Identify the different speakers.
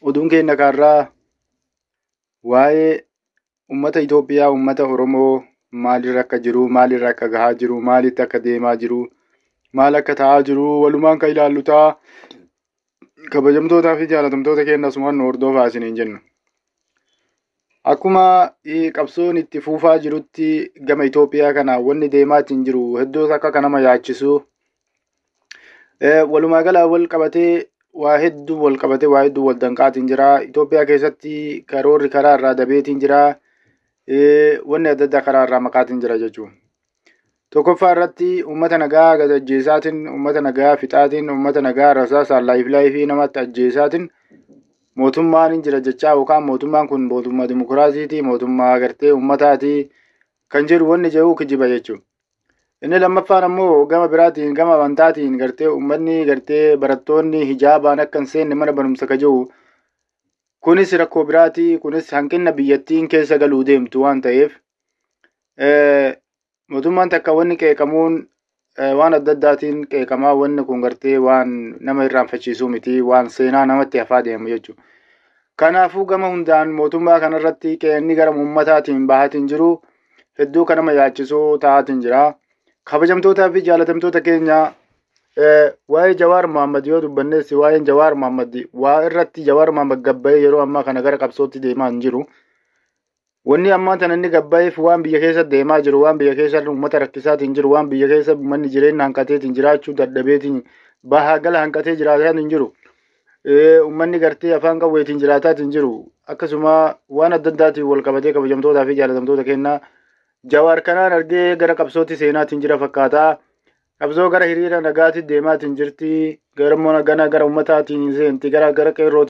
Speaker 1: Oduun keenya kaarraa waa'ee uummata Itoophiyaa, uummata Oromoo maalirra akka jiru, maalirra akka gahaa jiru, maalitti akka deemaa jiru, maal akka ta'aa jiru walumaan kan ilaallu ta'a. Kabajamtootaa fi jaalatamtoota keenya asumaan nu hordofaa isiniin jenna. Akkuma qabsoon itti fufaa jirutti gama Itoophiyaa kana wanni deemaa ittiin jiru hedduus akka kan nama yaachisu. Walumaa gala wal qabatee waa hedduu wal qabatee waa hedduu wal danqaatiin jira. Itoophiyaa keessatti karoorri karaa irraa dabeetiin jira. Wanni adda addaa karaa irraa maqaatiin jira jechuudha. Tokkoffaa irratti uummata nagaa gad ajjeesaatiin, uummata nagaa fixaatiin, uummata nagaa rasaasaan live live namatti ajjeesaatiin mootummaan hin jira jechaa yookaan mootummaan kun mootummaa dimokiraasiiti, mootummaa agartee uummataati kan jedhu wanni jedhu kijiba jechuudha. Inni lammaffaan ammoo gama biraatiin, gama amantaatiin gartee uummanni gartee barattoonni hijaabaan akka hin seenne mana barumsa ka jiru kunis rakkoo biraati. Kunis hanqina biyyattiin keessa galuu deemtu waan ta'eef, mootummaan takka wanni qeeqamuun waan adda addaatiin qeeqamaa, wanni kun gartee waan nama irraanfachiisuu miti, waan seenaa namatti hafaa deemu jechuudha. Kanaafuu gama hundaan mootummaa kanarratti qe'inni gara uummataatiin bahaatiin jiru hedduu kan nama yaachisuu ta'aatiin jira. Kabajamtootaa fi jaalatamtoota keenya, waa'ee Jawaar Mohammad yoo dubbannes, waa'een Jawaar Mohammad waa irratti Jawaar Mohammad gabbayee yeroo ammaa kana gara qabsootti deemaa hin jiru. Wanni ammaa tana inni gabbayeef waan biyya keessa deemaa jiru, waan biyya keessa uummata rakkisaatiin jiru, waan biyya keessa uummanni jireenya hanqateetiin jiraachuu dadhabeetiin bahaa gala hanqatee jiraataatiin jiru. Uummanni gartee afaan qawweetiin jiraataatiin jiru. Akkasuma waan adda addaatiin wal qabatee, kabajamtootaa fi jaalatamtoota keenya, Jawaar kanaan argee gara qabsootti seenaatiin jira fakkaata. Qabsoo gara hiriira nagaatti deemaatiin jirti. Gara gana gara uummataatiin seenti, gara qeerrootiin.